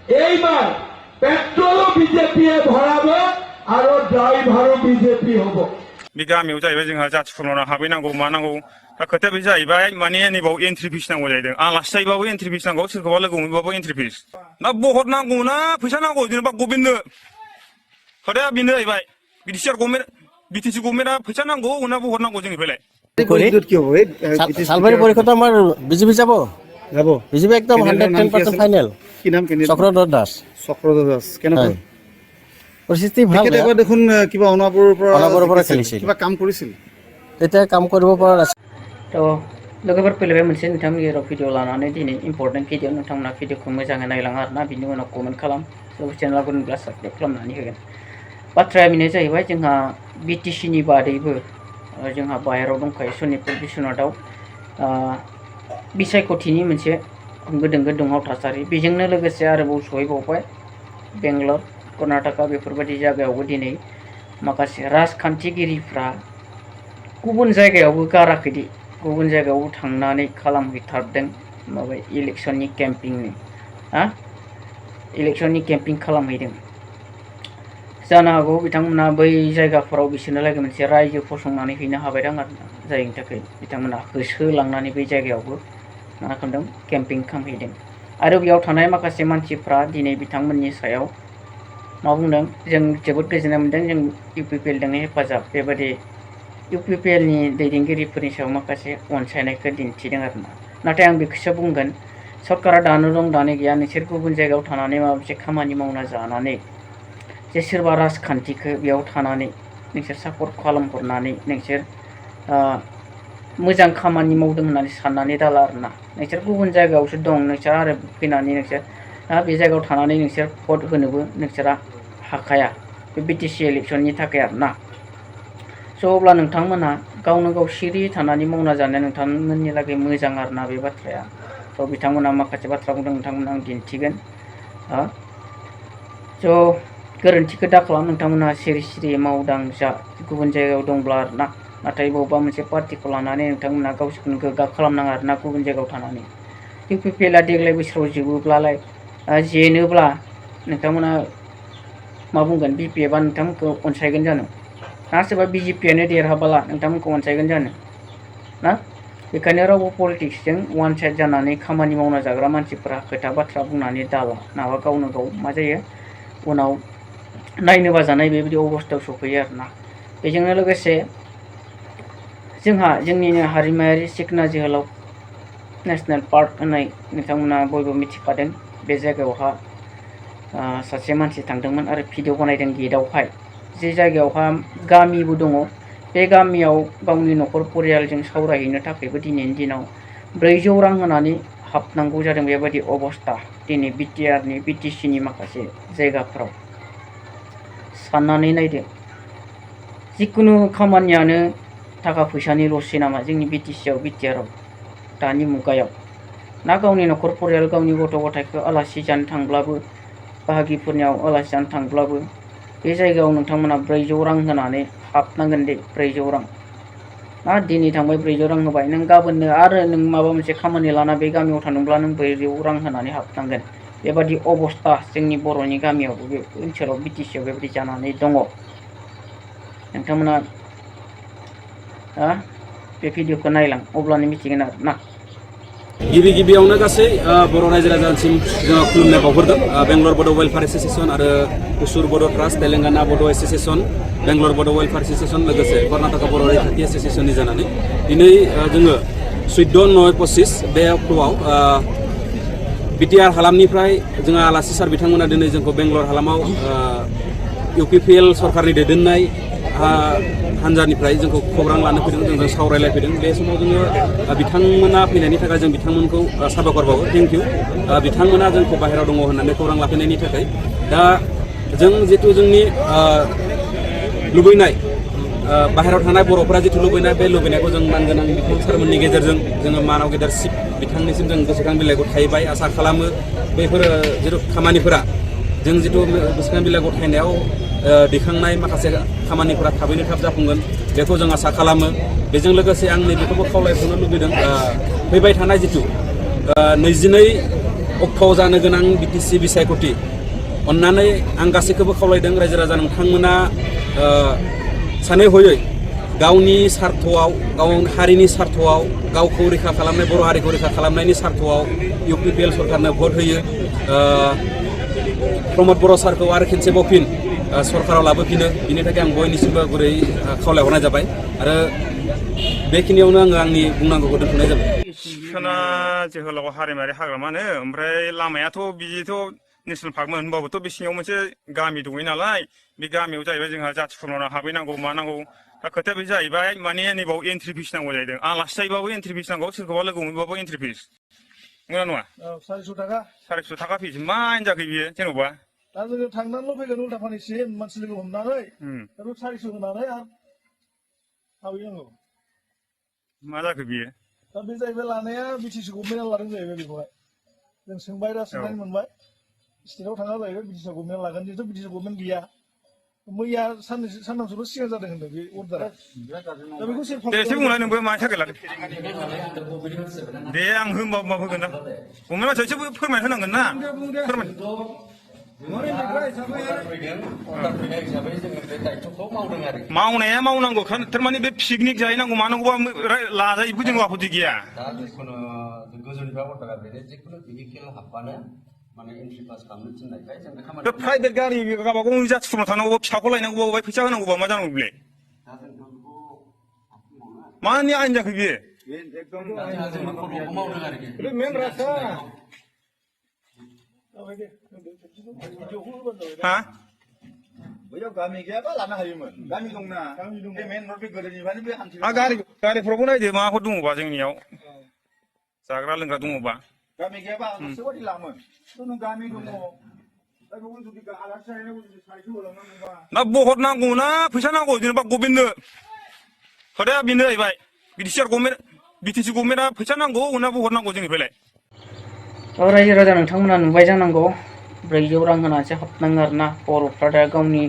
এইবার পেট্রোলও বিজেপি ভরাবো আর ড্রাইভারও বিজেপি হবো। बे गामियाव जाहैबाय जोंहा जाथि खुरमानाव हाबहैनांगौ मानांगौ दा खोथाया बे जाहैबाय माने नैबाव एन्ट्रि फिस नांगौ जाहैदों आलासि जायोबाबो एन्ट्रि फिस नांगौ सोरखौबा लोगो हमहैबाबो एन्ट्रि फिस ना बहत नांगौ ना फैसा नांगौ जेनेबा गभर्नमेन्टनो खोथाया बेनो जाहैबाय BTC गभर्नमेन्टआ फैसा नांगौ ना बहत नांगौ जोंनिफ्रायलाय सालबारि परिषद আমাৰ বিজেপি যাব বিজেপি একদম 110% ফাইনেল কি নাম চক্ৰধৰ দাস কেনেকৈ পৰিস্থিতি ভাল এবাৰ দেখোন কিবা অনাপুৰৰ পৰা খেলিছিল কিবা কাম কৰিছিল তেতিয়া কাম কৰিব পৰা নাছিল তো लोगोफोर फैलायबाय मोनसे नोंथांमोननि गेजेराव भिडिअ लानानै दिनै इम्पर्टेन्ट भिडिअ नोंथांमोना भिडिअखौ मोजाङै नायलाङो आरोना बिनि उनाव कमेन्ट खालाम चेनेलाव गोरोंब्ला साबस्क्राइब खालामनानै होगोन बाथ्राया बेनो जाहैबाय जोंहा BTC नि बादैबो जोंहा बाहेराव दंखायो सनितपुर बिश्वनाथाव बिसायख'थिनि मोनसे होंगो दोंगो दुंहाव थासारि बेजोंनो लोगोसे आरोबाव सहैबावबाय बेंगलर कर्नाटका बेफोरबायदि जायगायावबो दिनै माखासे राजखान्थिगिरिफ्रा गुबुन जायगायावबो गाराखैदि गुबुन जायगायावबो थांनानै खालामहैथारदों माबा इलेक्शननि केम्पिं खालामहैदों जानो हागौ बिथांमोना बै जायगाफोराव बिसोरनो लागै मोनसे रायजो फसंनानै हैनो हाबायदां आरोना जायनि थाखाय बिथांमोना होसोलांनानै बै जायगायावबो मा खालामदों केम्पिं खालामहैदों आरो बेयाव थानाय माखासे मानसिफ्रा दिनै बिथांमोननि सायाव मा बुंदों जों जोबोद गोजोननाय मोनदों जों UPPL जों हेफाजाब बेबायदि UPPL नि दैदेनगिरिफोरनि सायाव माखासे अनसायनायखौ दिन्थिदों आरोना नाथाय आं बेखौसो बुंगोन सरकारा दानो दं दानो गैया नोंसोर गुबुन जायगायाव थानानै माबा मोनसे खामानि मावना जानानै जे सोरबा राजखान्थिखौ बेयाव थानानै नोंसोर सापर्ट खालामहरनानै नोंसोर मोजां खामानि मावदों होननानै साननानै दाला आरोना नोंसोर गुबुन जायगायावसो दं नोंसोर आरो फैनानै नोंसोर बे जायगायाव थानानै नोंसोर भट होनोबो नोंसोरा हाखाया बे BTC इलेक्शननि थाखाय आरोना स' अब्ला नोंथांमोना गावनो गाव सिरि थानानै मावना जानाया नोंथांमोननि लागै मोजां आरोना बे बाथ्राया स' बिथांमोना माखासे बाथ्रा बुंदों नोंथांमोना आं दिन्थिगोन स' गोरोन्थिखौ दा खालाम नोंथांमोना सिरि सिरि मावदां जा गुबुन जायगायाव दंब्ला आरोना नाथाय बबेबा मोनसे पार्टिखौ लानानै नोंथांमोना गावसोरखौनो गोग्गा खालामनाङा आरोना गुबुन जायगायाव थानानै UPPLआ देग्लाय बोसोराव जोबोब्लालाय जेनोब्ला नोंथांमोना मा बुंगोन BPFआ नोंथांमोनखौ अनसायगोन जानो ना सोरबा BJPआनो देरहाबोला नोंथांमोनखौ अनसायगोन जानो ना बेखायनो रावबो पलिटिक्सजों वान साइड जानानै खामानि मावना जाग्रा मानसिफोरा खोथा बाथ्रा बुंनानै दाला नाबा गावनो गाव मा जायो उनाव नायनो बाजानाय बेबायदि अबस्थायाव सफैयो आरोना बेजोंनो लोगोसे जोंहा जोंनिनो हारिमायारि सिखना जोहोलाव नेसनेल पार्क होननाय नोंथांमोना बयबो मिथिखादों बे जायगायावहा सासे मानसि थांदोंमोन आरो भिडिअ बानायदों गेटआवहाय जे जायगायावहा गामिबो दङ बे गामियाव गावनि न'खर परियालजों सावरायहैनो थाखायबो दिनैनि दिनाव 400 रां होनानै हाबनांगौ जादों बेबायदि अबस्था दिनै BTC नि माखासे जायगाफोराव साननानै नायदो जिकुनु खामानियानो थाखा फैसानि लसै नामा जोंनि BTCआव BTRआव दानि मुगायाव ना गावनि न'खर परियाल गावनि गथ' गथायखौ आलासि जानो थांब्लाबो बाहागिफोरनियाव आलासि जानो थांब्लाबो बे जायगायाव नोंथांमोना 400 रां होनानै हाबनांगोन दे 400 रां ना दिनै थांबाय 400 रां होबाय नों गाबोननो आरो नों माबा मोनसे खामानि लाना बे गामियाव थांदोंब्ला नों 400 रां होनानै हाबनांगोन बेबादि अबस्था जोंनि बर'नि गामियावबो बे ओनसोलाव BTCआव बेबायदि जानानै दङ नोंथांमोना बे भिडिअखौ नायलां अब्लानो मिथिगोन आरो ना गिबियावनो गासै बर' रायजो राजासिम जोङो खुलुमनाय बावहरदों बेंगलर बड' वेलफेयार एस'सिएशन आरो उसुर बड' ट्रास्ट तेलेंगाना बड' एस'सिएशन बेंगलर बड' वेलफेयार एस'सिएशन लोगोसे कर्नाटका बर' रैखाथि एस'सिएशननि जानानै दिनै जोङो 14/9/25 बे अक्ट'आव BTR हालामनिफ्राय जोंहा आलासि सार बिथांमोना दिनै जोंखौ बेंगलर हालामाव UPPL सरकारनि दैदेननाय हानजानिफ्राय जोंखौ खौरां लानो फैदों जोंजों सावरायलायफैदों बे समाव जोङो बिथांमोना फैनायनि थाखाय जों बिथांमोनखौ साबायखर बावो थेंक इउ बिथांमोना जोंखौ बाहेरायाव दङ होननानै खौरां लाफैनायनि थाखाय दा जों जितु जोंनि लुबैनाय बाहेरायाव थानाय बर'फोरा जितु लुबैनाय बे लुबैनायखौ जों मानगोनां बिथां सारमोननि गेजेरजों जोङो मानाव गेदेरसिप बिथांनिसिम जों गोसोखां बिलाइ गथायबाय आसा खालामो बेफोर जितु खामानिफोरा जों जितु गोसोखां बिलाइ गथायनायाव दैखांनाय माखासे खामानिफोरा थाबैनो थाब जाफुंगोन बेखौ जों आसा खालामो बेजों लोगोसे आं नैबेखौबो खावलायहरनो लुबैदों फैबाय थानाय जितु 22 अक्ट'आव जानो गोनां BTC बिसायख'थि अन्नानै आं गासैखौबो खावलायदों रायजो राजा नोंथांमोना सानै हयै गावनि सार्थआव गाव हारिनि सार्थआव गावखौ रैखा खालामनाय बर' हारिखौ रैखा खालामनायनि सार्थआव UPPL सरकारनो भट होयो प्रमद बर' सारखौ आरो खेनसेबाव फिन सरकाराव लाबोफिनो बिनि थाखाय आं बयनिसिमबो गुरै खावलायहरनाय जाबाय आरो बेखिनियावनो आङो आंनि बुंनांगौखौ दोनथ'नाय जाबाय खोना जोहोलाव हारिमायारि हाग्रामानो ओमफ्राय लामायाथ' बिदिथ' नेसनेल पार्कमोन होनबाबोथ' बे सिङाव मोनसे गामि दङ नालाय बे गामियाव जाहैबाय जोंहा जाथि खुरमाना हाबहैनांगौ मानांगौ दा खोथाया बे जाहैबाय माने नैबाव एन्ट्रि फिस नांगौ जाहैदों आलासि जायोबाबो एन्ट्रि फिस नांगौ सोरखौबा लोगो हमहैबाबो एन्ट्रि फिस नङा नङा 400 थाखा 400 थाखा फिस मा जाखो बियो जेन'बा दा जोङो थांनानैल' फैगोन उल्टापानिसिम मानसि लोगो हमनानै बेखौ 400 होनानै आरो हाबहैनांगौ मा जाखो बियो दा बे जाहैबाय लानाया BTC गभर्नमेन्टआ लादों जाहैबाय बेखौहाय जों सोंबाय दा सोंनानै मोनबाय स्टेटआव थाङा जाहैबाय BTC गभर्नमेन्टआ लागोन जिहेथु BTC गभर्नमेन्ट गैया मैया सानथामसोल' सिगां जादों होनदों बे अर्डारा दा बेखौ सोर दे एसे बुंलाय नोंबो मानि थाखाय लादों दे आं होनबा होगोन ना गभर्नमेन्ट मानसिया एसे फोरमाय होनांगोन ना फोरमाय मावनाया मावनांगौ थारमाने बे पिकनिक जाहैनांगौ मानांगौबा लाजायोबो जों आपत्ति गैया दा जिखुनु गोजौनिफ्राय अर्डारा बेनो जिखुनु भेहिकेल हाबबानो माने एन्ट्रि पास खालामनो थिननायखाय जों बे खामानि प्राइभेट गारि गावबा गाव जाथि खुरमा थानांगौबा फिसाखौ लायनांगौबा फैसा होनांगौबा मा जानांगौ बेलाय मानि आयेन जाखो बियो मावदों आरोखि मेन रास्ता हा बैयाव गामि गैयाबा लानो हायोमोन गामि दंना बे मेन रड बे गोदोनिफ्रायनो बे हान्थि गारिफ्रावबो नायदो माबाफोर दङबा जोंनियाव जाग्रा लोंग्रा दङबा गामि गैयाबा गोसोबादि लामोन नों गामि दङ दा बेखौ जुदि आलासि जाहैनांगौ जुदि 400 होलांनांगौबा ना बहत नांगौ ना फैसा नांगौ जेनेबा गभर्नमेन्टनो खोथाया बेनो जाहैबाय BTC गभर्नमेन्टआ फैसा नांगौ ना बहत नांगौ जोंनिफ्रायलाय रायजो राजा नोंथांमोना नुबाय जानांगौ 400 रां होनानैसो हाबनाङो आरोना बर'फ्रा दा गावनि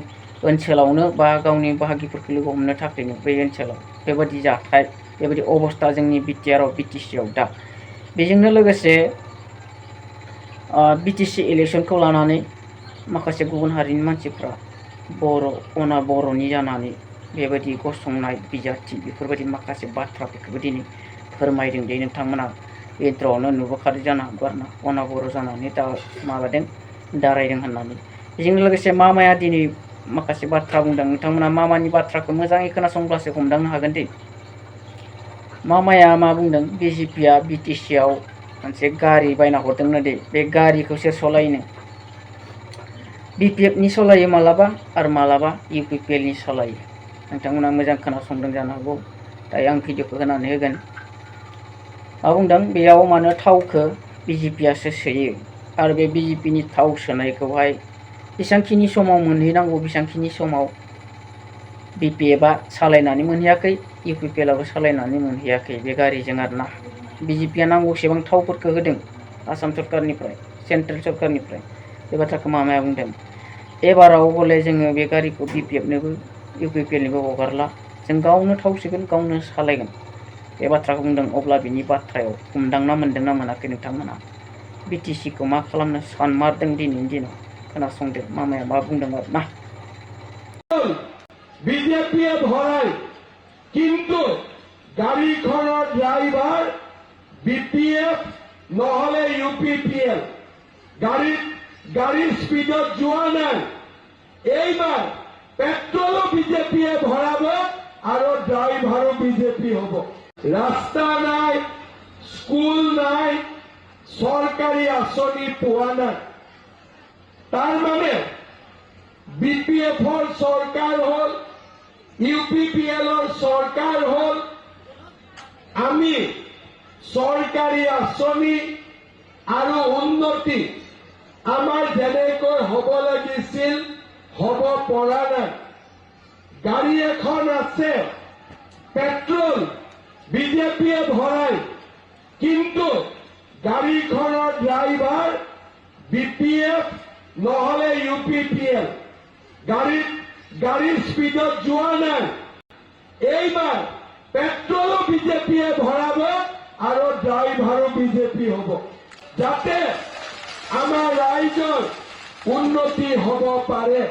ओनसोलावनो बा गावनि बाहागिफोरखौ लोगो हमनो थाखायनो बे ओनसोलाव बेबायदि जाथाय बेबायदि अबस्था जोंनि BTR BTC आव दा बेजोंनो लोगोसे BTC इलेक्सनखौ लानानै माखासे गुबुन हारिनि मानसिफ्रा बर'नि जानानै बेबायदि गसंनाय बिजाथि बेफोरबायदि माखासे बाथ्राफोरखौबो दिनै फोरमायदों दे नोंथांमोना इन्ट्र'आवनो नुबोखादों जानो हागौ आरोना बर' जानानै दा माबादों दारायदों होननानै बेजों लोगोसे मामाया दिनै माखासे बाथ्रा बुंदों नोंथांमोना मामानि बाथ्राखौ मोजाङै खोनासंब्लासो हमदांनो हागोन दे मामाया मा बुंदों BJPआ BTC आव मोनसे गारि बायना हरदोंनो दे बे गारिखौ सोर सलायनो BPF नि सलायो मालाबा आरो मालाबा UPPL नि सलायो नोंथांमोना मोजां खोनासंदों जानो हागौ दायो आं भिडिअखौ होनानै होगोन मा बुंदों बेयाव मानो थावखौ BJPआसो सोयो आरो बे BJP नि थाव सोनायखौहाय बेसांखिनि समाव मोनहैनांगौ बेसांखिनि समाव BPFआ सालायनानै मोनहैयाखै UPPLआबो सालायनानै मोनहैयाखै बे गारिजों आरोना BJPआ नांगौसेबां थावफोरखौ होदों आसाम सरकारनिफ्राय सेन्ट्रेल सरकारनिफ्राय बे बाथ्राखौ मामाया बुंदों एबाराव बले जोङो बे गारिखौ BPFनोबो UPPLनोबो हगारला जों गावनो थाव सोगोन गावनो सालायगोन बे बाथ्राखौ बुंदों अब्ला बिनि बाथ्रायाव हमदांना मोनदोंना मोनाखै नोंथांमोना BTCखौ मा खालामनो सानमारदों दिनैनि दिनाव खोनासंदो मामाया मा बुंदों आरोना বিজেপিয়ে ভরায় কিন্তু গাড়িখনৰ ড্ৰাইভাৰ BPF নহলে UPPL গাড়ীৰ স্পীডত যোৱা নাই এইবাৰ পেট্ৰলো বিজেপিয়ে ভৰাব আৰু ড্ৰাইভাৰো বিজেপি হ'ব ৰাস্তা নাই স্কুল নাই চৰকাৰী আঁচনি পোৱা নাই তাৰ মানে BPFৰ চৰকাৰ হল UPPLৰ চৰকাৰ হল আমি চৰকাৰী আঁচনি আৰু উন্নতি আমাৰ যেনেকৈ হ'ব লাগিছিল হ'ব পৰা নাই গাড়ী এখন আছে পেট্ৰল বিজেপিয়ে ভৰাই কিন্তু গাড়ীখনৰ ড্ৰাইভাৰ BPF নহলে UPPL গাড়ীৰ স্পীডত যোৱা নাই এইবাৰ পেট্ৰলো বিজেপিয়ে ভৰাব আৰু ড্ৰাইভাৰো বিজেপি হ'ব যাতে আমাৰ ৰাইজৰ উন্নতি হ'ব পাৰে।